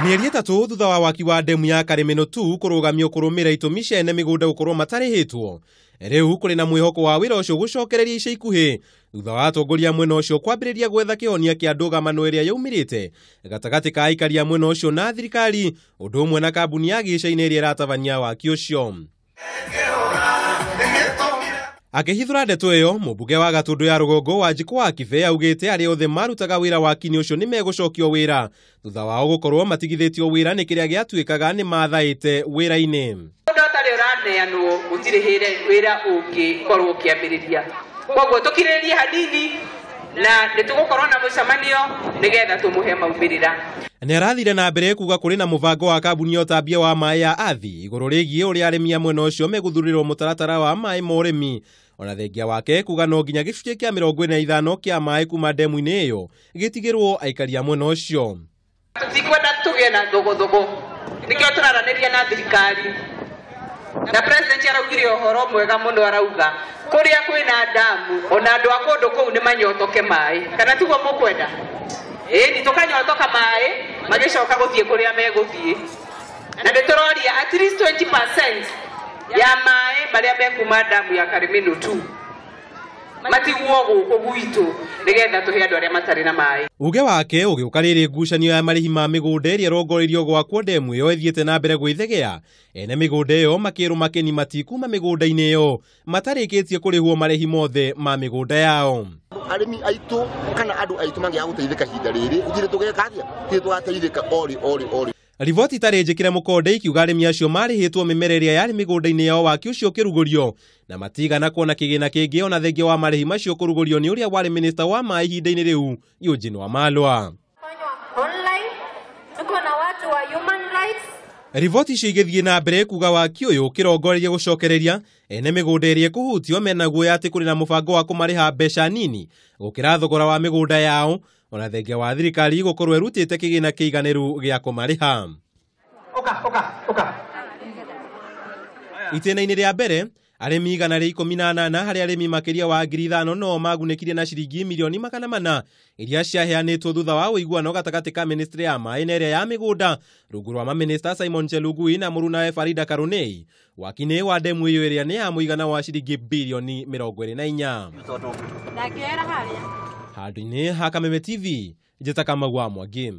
Mĩeri 3 thutha wa waki wa ndemu ya Karĩmĩnũ 2 kũrũgamio kũrũmĩrĩra itũmi cia ene mĩgũnda gũkorwo matarĩhĩtwo, rĩu kũrĩ na mwĩhoko wa wĩra ũcio gũcokereria ica ikuhĩ thutha wa atongoria a mwena ũcio kwambĩrĩria gwetha kĩhonia kĩa ndũgamano ĩrĩa yaumĩrĩte gatagatĩ ka aikari a mwena ũcio na thirikari, ũndũ ũmwe na kambuni ya gĩcai-inĩ ĩrĩa ĩratabania waki ũcio. Akĩhithũra ndeto ĩyo, mũmbunge wa Gatũndũ ya rũgongo Wanjikũ wa Kibe augĩte arĩa othe marutaga wĩra waki-inĩ ũcio nĩ megũcokio wĩra thutha wao gũkorwo matigithĩtio wĩra nĩ kĩrĩa gĩatuĩkaga nĩ mathaĩte wĩra-inĩ. Mũndũ ũtarĩ ũraneanwo gũtirĩ hĩndĩ wĩra ũngĩkorwo ũkĩambĩrĩria, koguo tũkirĩrĩrie hanini na nĩ tũgũkorwo na mũcemanio nĩgetha tũmũhe maumĩrĩra. Nĩ arathire na mbere kuga kũrĩ na mũbango wa kambuni ya ũtambia wa maĩ ya Athi igũrũ rĩgiĩ ũrĩa arĩmi a mwena ũcio megũthurĩrwo mũtaratara wa maĩ ma ũrĩmi, ona thengia wake kuga no nginya gĩcunjĩ kĩa 45 kĩa maĩ kuma ndemu-inĩ ĩyo gĩtigĩrwo aikari a mwena ũcio. Tũtikwenda tũgĩe na thogothogo, nĩkĩo tũraranĩria na thirikari na president araugire ũhoro mwega mũno, arauga kũrĩa kwĩna ndamu ona andũ a kũndũ kũu nĩ manyotoke maĩ, kana tiguo mũkwenda? Ĩni tũkanyotoka maĩ magĩcoka gũthiĩ kũrĩa megũthiĩ, na nĩ tũroria at least 20% ya maĩ marĩa mekuma ndamu ya Karĩmĩnũ 2 matigwo gũkũ gwitũ nĩgetha tũhe andũ arĩa matarĩ na maĩ. Uge wake ũgĩũka rĩrĩ ngucanio ya marĩhi ma mĩgũnda ĩrĩa ĩrongoreirio gwakwo ndemu ĩyo ĩthiĩte na mbere gwĩthegea, ene mĩgũnda ĩyo makĩrwo makeni matikuma mĩgũnda-inĩ ĩyo matarĩkĩtie kũrĩhwo marĩhi mothe ma mĩgũnda yao. Arĩmi aitũ kana andũ aitũ mangĩaga gũteithĩka ihinda rĩrĩ gũtirĩ tũgeka atĩa, gũtirĩ tũgateithĩka ori ori ori. Riboti itarĩ njĩkĩre mũkonde ikiuga arĩmi acio marĩhĩtwo mĩmera ĩrĩa yarĩ mĩgũnda-inĩ yao waki ũcio ũkĩrugũrio na matigana kuona kĩgĩna kĩngĩ ona thengia wa marĩhi macio kũrugũrio nĩ ũrĩa warĩ minista wa maĩ ihinda-inĩ rĩu Eugene Wamalwa. Riboti icio igĩthiĩ na mbere kuga waki ũyũ ũkĩrongoreria gũcokereria ene mĩgũnda ĩrĩa ĩkũhutio mena guoya atĩ kũrĩ na mũbango wa kũmarĩha mbeca nini gũkĩra thogora wa mĩgũnda yao, ona thengia wa thirikari gũkorwo ĩrutĩte kĩgĩna kĩiganĩru gĩa kũmarĩha. Itĩna-inĩ rĩa mbere arĩmi 118 harĩ arĩmi makĩria wa 5,000 no magunĩkire na ciringi mirioni 400 iria ciaheanĩtwo thutha wa ũiguano gatagatĩ ka ministry ya maĩ na ĩrĩa ya mĩgũnda rungu rwa mamĩnĩsta Simon Chelugui na mũrunawe Farida Karunei. Waki-inĩ wa ndemu ĩyo ĩrĩa nĩ ya mũigana wa ciringi bilioni 24. Handũ-inĩ ha Kameme TV, njĩta Kamau wa Mwangi.